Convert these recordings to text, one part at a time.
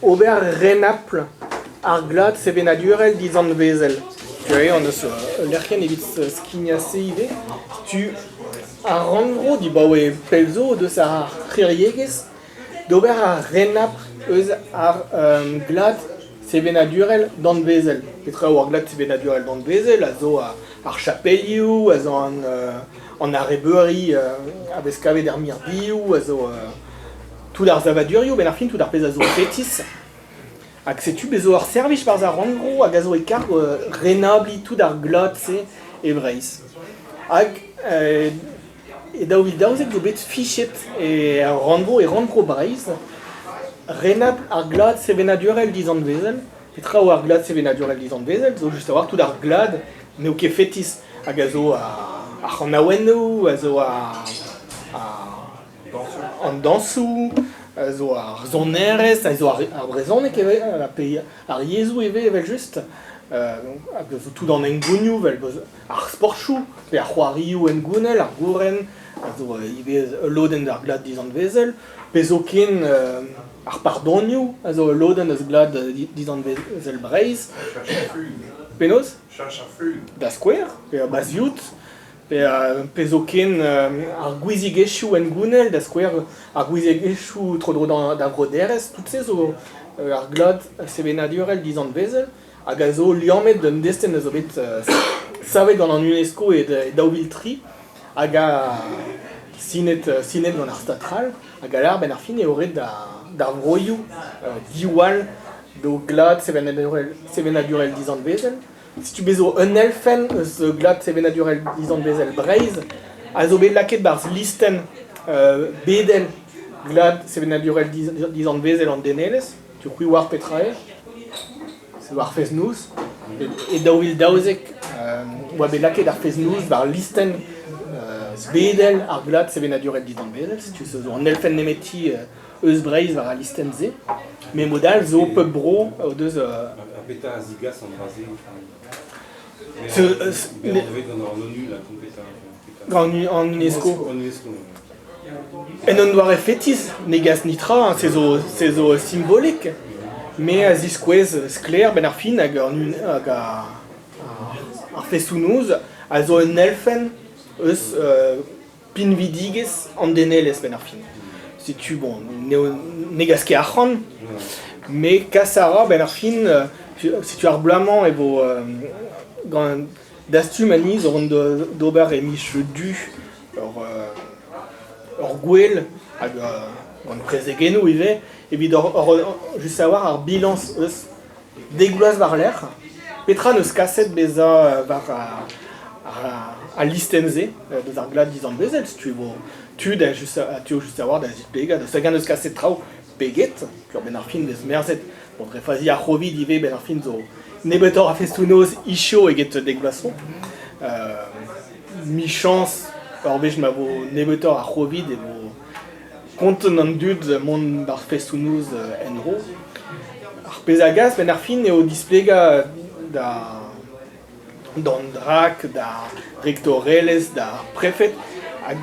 Ober renabl ar glad sevenadurel dizanvezel. Tu eo hon eus ul lec'hienn evit skignañ se ivez. Tu ar rannvro dibaoe pell zo o deus ar c'hiriegezh d'ober ar renabl eus ar glad sevenadurel danvezel. Petra eo ar glad sevenadurel danvezel? A zo ar chapelioù, a zo an arrebeuri a vez kavet er mirdioù, a zo tout ar savadurioù, benn ar fin tout ar pezh a zo fetis. Hag setu bez zo ur servij 'barzh ar rannvro hag a zo e karg renabliñ tout ar glad-se e Breizh. Hag e 2012 zo bet fichet e rannvro, e rannvro Breizh, renabl ar glad sevenadurel dizanvezel. Petra eo ar glad sevenadurel dizanvezel? Zo just a-walc'h tout ar glad n'eo ket fetis hag a zo ar c'hanaouennoù, a zo ar An dañsoù a zo ar sonerezh, a zo ar brezhoneg ivez, pe ar yezhoù ivez evel-just, hag a zo tout an hengounioù evel ar sportoù pe ar c'hoarioù hengounel, ar gouren, a zo ivez ul lodenn d'ar glad dizanvezel, pe zoken ar pardonioù a zo ul lodenn eus glad dizanvezel Breizh. Penaos? Da skouer, pe ar baziout. Pe zoken ar gouiziegezhioù hengounel, da skouer ar gouiziegezhioù tro-dro d'ar vroderezh, tout se zo ar glad sevenadurel dizanvezel hag a zo liammet d'un destenn a zo bet savet gant an UNESCO e 2003 hag a sinet sinet gant ar Stad c'hall hag a lâr 'benn ar fin eo ret d'ar vroioù diwall d'o glad sevenadurel dizanvezel. Setu bez zo un elfenn eus glad sevenadurel dizanvezel Breizh a zo bet lakaet 'barzh listenn bedel glad sevenadurel dizanvezel an denelezh. Tu c'hwi oar petra eo? Se war fest-noz. E 2012 oa bet lakaet ar fest-noz war listenn bedel ar glad sevenadurel dizanvezel. Setu se zo an elfenn nemeti eus Breizh war al listenn-se. Met mod all zo pep bro o deus... Ha petra a zigas an dra-se? Bet anvet gant an ONU, là, petra... Gant an UNESCO. En un doare fetis, ne gas netra, hein, se zo, se zo simbolek, mais a ziskouez sklaer benn ar fin hag, hag ar festoù-noz a zo un elfenn eus pinvidigezh an denelezh 'benn ar fin. Setu bon, n'eo ne gas ket arc'hant, met kas a ra 'benn ar fin, setu ar bloaz-mañ e vo gant dastum anezhi zo vont d'ober e miz Du ur ur gouel hag gant prezegennoù ivez evit just savoir ar bilañs eus Dek vloaz war-lerc'h, petra 'neus kaset bezañ war al listenn-se deus ar glad dizanvezel? Setu e vo tu da just tu just a-walc'h da zisplegañ deus hag-eñ 'neus kaset traoù pe get, peogwir 'benn ar fin 'vez merzet bon dre fazi ar C'hovid ivez 'benn ar fin zo nebeutoc'h a festoù-noz hiziv eget dek vloaz zo. 'Michañs ur wech ma vo nebeutoc'h ar C'hovid e vo Kontant an dud mont d'ar festoù-noz en-dro. Ar pezh a gas 'benn ar fin eo displegañ da d'an drak, d'ar rektorelezh, d'ar prefed hag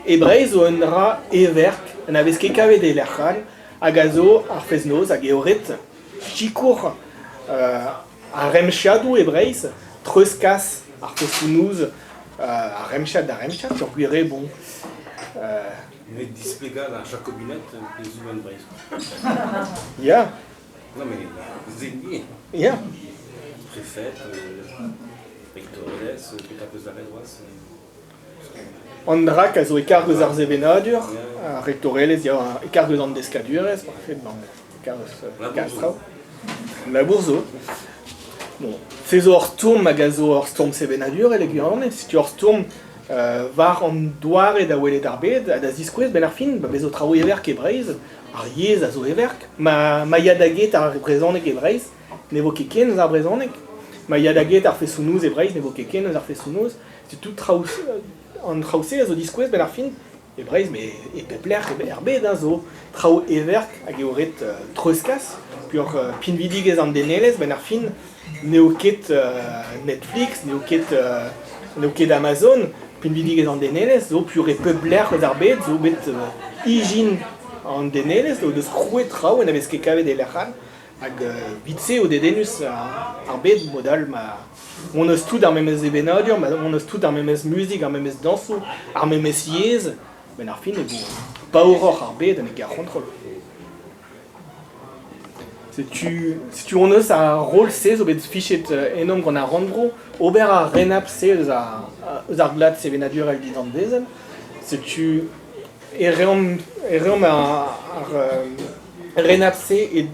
e Breizh zo un dra heverk na vez ket kavet e lec'h all hag a zo ar fest-noz hag eo ret sikour ar remziadoù e Breizh, treuzkas ar festoù-noz a remziad da remziad peogwir eo bon. Met displegañ d'ar Jakobined pe zougen Breizh. Ya. Non mais c'est Ya. Prefed, rektorelezh, petra peus da ret c'hoazh? An drak a zo e karg eus ar sevenadur, ar rektorelezh ya, e karg eus an deskadurezh, prefed, bon, e karg eus kalz traoù. Labour zo. Bon, se zo ur stourm hag a zo ur stourm sevenadurel e gwirionez. Setu ur stourm war an doare da welet ar bed ha da ziskouez 'benn ar fin ma vezo traoù heverk e Breizh, ar yezh a zo heverk. Ma, ma ya da get ar brezhoneg e Breizh, ne vo ket ken eus ar brezhoneg. Ma ya da get ar fesoù-noz e Breizh, ne vo ket ken eus ar fesoù-noz. Setu traoù, an traoù-se a zo diskouez 'benn ar fin e Breizh, met e pep lec'h er bed hein, zo traoù heverk hag eo ret treuzkas. Peoc'h pinvidigezh an denelezh, 'benn ar fin, n'eo ket Netflix, n'eo ket n'eo ket Amazon. Pinvidigezh an denelezh zo pure pep lec'h eus ar bed zo bet ijin an denelezh o deus krouet traoù na vez ket kavet e lec'h all hag evit-se eo dedennus ar bed mod all ma hon eus tout ar memes sevenadur, ma hon eus tout ar memes muzik, ar memes dañsoù, ar memes yezh, benn ar fin e vo paouroc'h ar bed ha n'eo ket ar c'hontrol. Setu hon eus ar roll-se zo bet fichet ennomp gant ar rannvro, ober ar renabl-se eus ar glad sevenadurel dindanvezel. Setu e reomp ar renabl-se e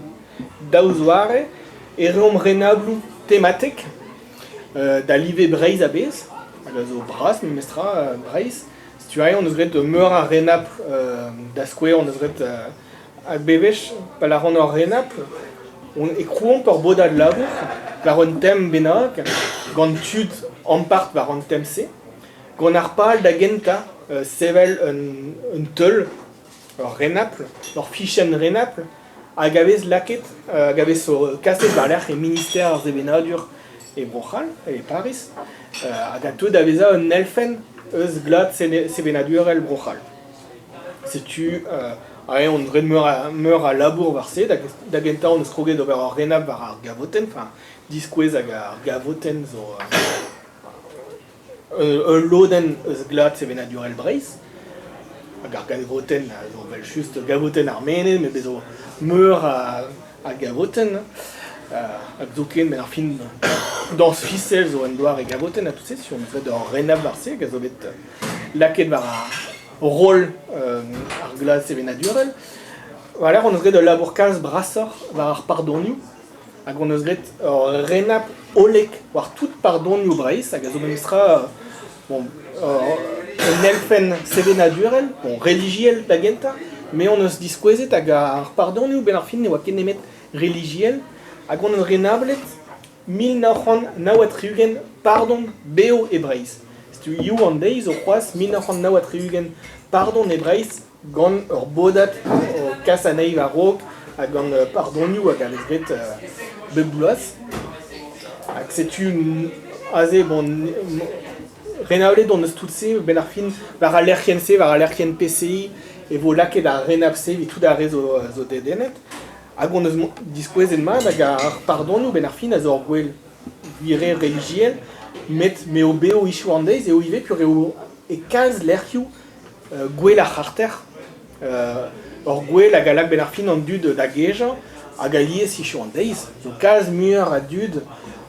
daou zoare. E reomp renabloù tematek da live Breizh a-bezh, hag a zo bras memestra Breizh. Setu aze hon eus graet meur a renabl, da skouer hon eus graet Hag bewech, pa lâran ur renabl, e krouomp ur bodad labour war un tem bennak, gant tud ampart war an tem-se, gant ar pal da gentañ sevel un teul, ur renabl, ur fichenn renabl, hag a vez lakaet, hag a vez kaset war-lerc'h e minister ar sevenadur e Bro-C'hall, e Pariz, hag a teu da vezañ un elfenn eus glad sevenadurel Bro-C'hall. Setu aze on graet meur a labour war se. Da gentañ on eus kroget d'ober ur renabl war ar gavotenn, enfin diskouez hag ar gavotenn zo ul lodenn eus glad sevenadurel Breizh. Hag ar gavotenn a zo evel-just gavotenn ar Menez, met bez' zo meur a gavotenn. Hag zoken benn ar fin dañs fisel zo un doare gavotenn ha tout se, si on eus graet ur renabl war se hag a zo bet lakaet war ar roll ar glad sevenadurel. War-lerc'h hon eus graet ul labour kalz brasoc'h war ar pardonioù hag hon eus graet ur renabl hollek war tout pardonioù Breizh hag a zo memestra bon, un elfenn sevenadurel, bon, relijiel da gentañ, met hon eus diskouezet hag ar pardonioù benn ar fin ne oa ket nemet relijiel hag hon eus renablet 1969 pardon bev e Breizh. Setu hiziv an deiz zo c'hoazh 1969 pardon e Breizh gant ur bodad o kas anezhi war-raok ha gant pardonioù hag a vez graet bep bloaz. Hag setu aze bon renablet hon eus tout-se benn ar fin war al lec'hienn-se, war al lec'hienn PCI e vo lakaet ar renabl-se evit tout ar re zo dedennet. Hag hon eus diskouezet mat hag ar pardonoù benn ar fin a zo ur gwel gwir relijiel, met m'eo bev hiziv an deiz eo ivez peogwir eo e kalz lec'hioù gwel ar c'harter, ur gwel hag a lak benn ar fin an dud da gejañ hag alies hiziv an deiz zo kalz muioc'h a dud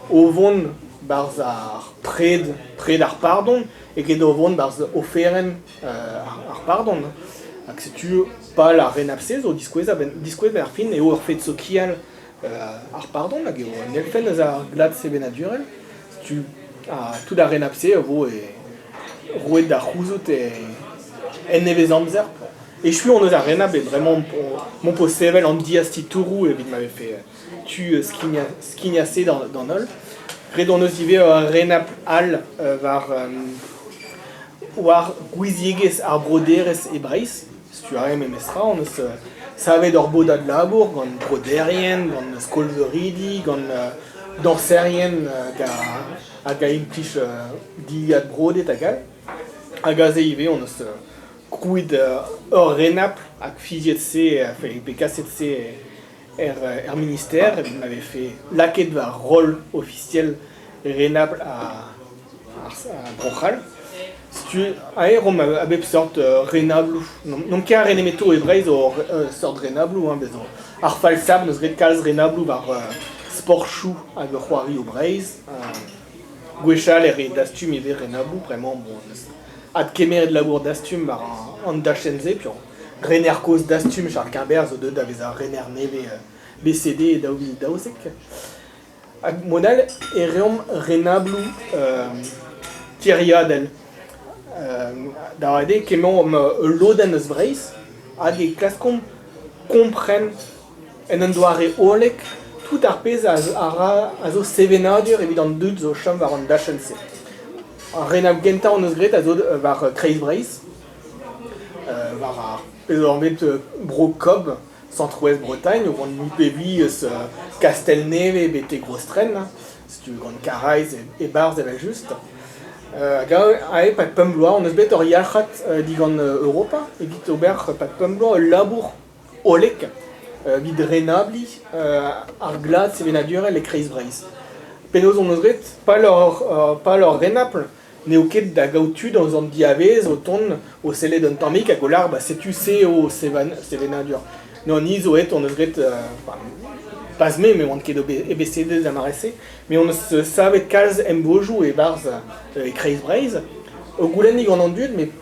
o vont 'barzh ar pred, pred ar pardon eget o vont 'barzh oferenn ar pardon. Hag setu pal ar renabl-se zo diskouez diskouez ar fin eo ur fed sokial ar pardon hag eo un elfenn eus ar glad sevenadurel. Setu tout ar renabl-se a vo roet da c'houzout en nevez-amzer. Echuiñ hon eus ar renabl e bremañ omp o sevel an diaz-titouroù evit ma vefe tu skignañ se d'an holl. Graet hon eus ivez ur renabl all war war gouiziegezh ar broderezh e Breizh. Setu aze memestra hon eus savet ur bodad labour gant broderien, gant skolveuridi, gant dañserien hag a implij dilhad brodet hag all. Hag aze ivez hon eus krouet ur renabl hag fiziet-se, bet kaset-se er minister evit ma vefe lakaet war roll ofisiel renabl ar Bro-C'hall. Setu aze omp a bep seurt renabloù. N'omp ket ar re nemeto e Breizh o seurt renabloù hein, bezañ. Ar falsab n'eus graet kalz renabloù war sportoù hag c'hoarioù Breizh. Gwechall e re dastum ivez renabloù, bremañ bon, n'eus adkemeret labour dastum war an dachenn-se piv. Rener kozh Dastum Charles Quimbert zo deuet da vezañ rener nevez BCD e 2012. Hag mod all e reomp renabloù tiriadel. Da lavaret eo kemmañ ul lodenn eus Breizh hag e klaskomp kompren en un doare hollek tout ar pezh a ra a zo sevenadur evit an dud zo chom war an dachenn-se. Ar renabl gentañ hon eus graet a zo war Kreiz Breizh. War ar pezh anvet Bro-Cob, Centre-Ouest Bretagne, o vont mui-pe-vui eus Kastell-Nevez betek Rostrenn, setu gant Karaez e-barzh evel-just. Hag aze e-pad pemp bloaz hon eus bet ur yalc'had digant Europa evit ober e-pad pemp bloaz ul labour hollek evit renabliñ ar glad sevenadurel e Kreiz-Breizh. Penaos hon eus graet? Pal hor renabl n'eo ket da gaout tud eus an diavaez o tont o sellet un tammig hag o lâr ba setu se eo sevenadur. Non, ni zo aet hon eus graet pas me, me oan ket ebesedet d'ar mare-se, met hon eus savet kalz emvojoù e-barzh e Kreiz-Breizh o goulenniñ gant an dud met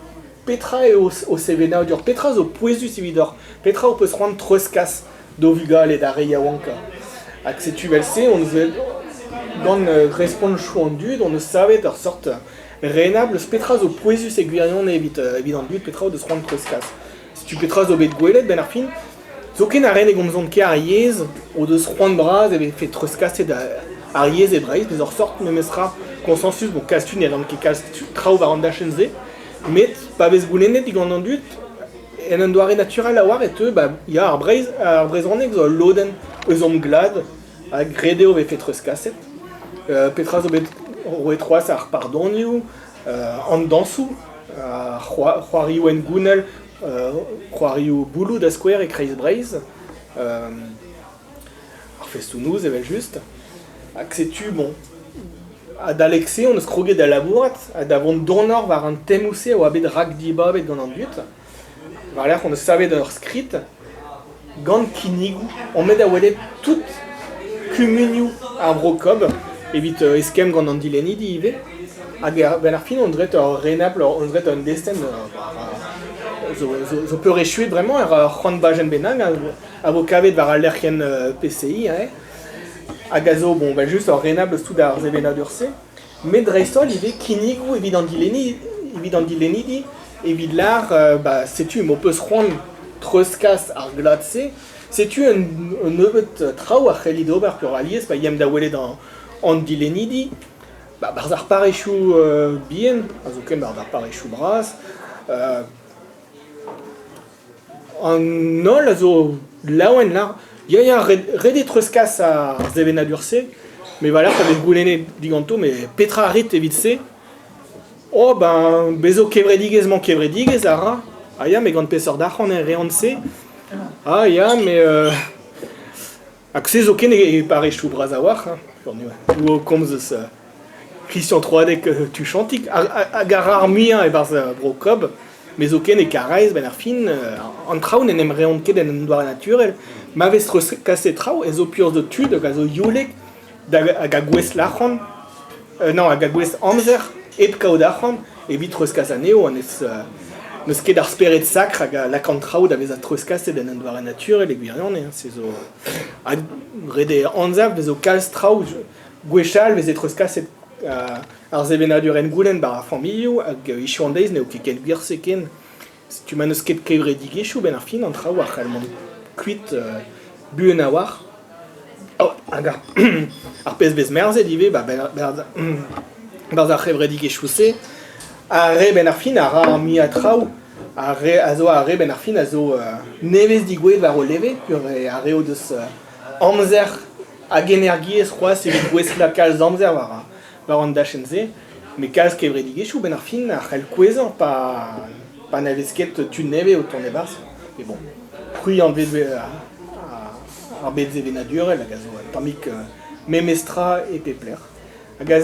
petra eo ho sevenadur, petra zo pouezus evidoc'h, petra ho peus c'hoant treuzkas d'ho vugale, d'ar re yaouankañ. Hag setu evel-se hon eus gant respontoù an dud hon eus savet ur sort renabl eus petra zo pouezus e gwirionez evit an dud, petra o deus c'hoant treuzkas. Setu petra zo bet gwelet 'benn ar fin. Zoken ar re ne gomzont ket ar yezh o deus c'hoant bras e vefe treuzkaset ar yezh e Breizh, peseurt sort memestra consensus, bon kalz tud ne reont ket kalz traoù war an dachenn-se, met pa vez goulennet digant an dud en un doare naturel a-walc'h e teu ba ya ar Breizh ar brezhoneg zo ul lodenn eus hom glad ha graet eo e vefe treuzkaset. Petra zo bet roet c'hoazh ar pardonioù, an dañsoù, ar c'hoarioù hengounel, c'hoarioù bouloù da skouer e Kreiz-Breizh, ar festoù-noz evel-just. Hag setu bon, adalek-se on eus kroget da labourat ha da vont donoc'h war an temoù-se a oa bet rakdibabet gant an dud. War-lerc'h on eus savet ur skrid gant kinnigoù on bet da welet tout kumunioù ar Vro-Kob evit eskemm gant an dilennidi ivez. Hag a-benn ar fin on dret ur renabl, on dret un destenn zo peurechuet bremañ ur c'hant bajenn bennak a vo kavet war al lec'hienn PCI hein. Hag a zo bon evel-just ur renabl eus tout ar sevenadur-se. Met dreist-holl ivez kinnigoù evit an dilennidi, evit an dilennidi, evit lâr ba setu m'ho peus c'hoant treuzkas ar glad-se, setu un nebeud traoù a c'hellit ober peuralies pa yemp da welet an dilennidi, ba 'barzh ar parrezioù bihan, ha zoken 'barzh ar parrezioù bras. An holl a zo laouen lâr ya ya ret eo treuzkas ar sevenadur-se met war-lerc'h pa vez goulennet diganto met petra a rit evit se? Oh ben bez zo kevredigezh-mañ kevredigezh a ra. Ah ya mais gant peseurt arc'hant e reont se? Ah ya mais Hag se zoken e parrezioù bras a-walc'h, hein, o komz eus Christian Troadec tuchantik, hag a ra ar muiañ e-barzh Bro-Cob, met zoken e Karaez, 'benn ar fin, an traoù n'en em reont ket en un doare naturel. Ma vez treuzkaset traoù ez zo pur zo tud hag a zo youlek hag a gouestl arc'hant, non, hag a gouestl amzer hep kaout arc'hant evit treuzkas anezho, anez n'eus ket ar spered sakr hag a lak an traoù da vezañ treuzkaset en un doare naturel e gwirionez, hein, se zo ha ret eo anzav ez zo kalz traoù gwechall veze treuzkaset ar sevenadur engoulenn war ar familhoù hag hiziv an deiz n'eo ket ken gwir-se ken. Setu ma n'eus ket kevredigezhioù 'benn ar fin an traoù a c'hell mont kuit buan a-walc'h. Oh, hag ar pezh vez merzet ivez ba 'barzh ar c'hevredigezhioù-se, ar re 'benn ar fin a ra ar muiañ traoù, ar re a zo ar re 'benn ar fin a zo nevez digouezhet war o leve, peogwir ar re o deus amzer hag energiezh c'hoazh evit gouestlañ kalz amzer war an dachenn-se. Met kalz kevredigezhioù 'benn ar fin a c'hell kouezhañ pa na vez ket tud nevez o tont e-barzh. Mais bon, c'hwi anvet ar bed sevenadurel hag a zo un tammig memestra e pep lec'h. Hag a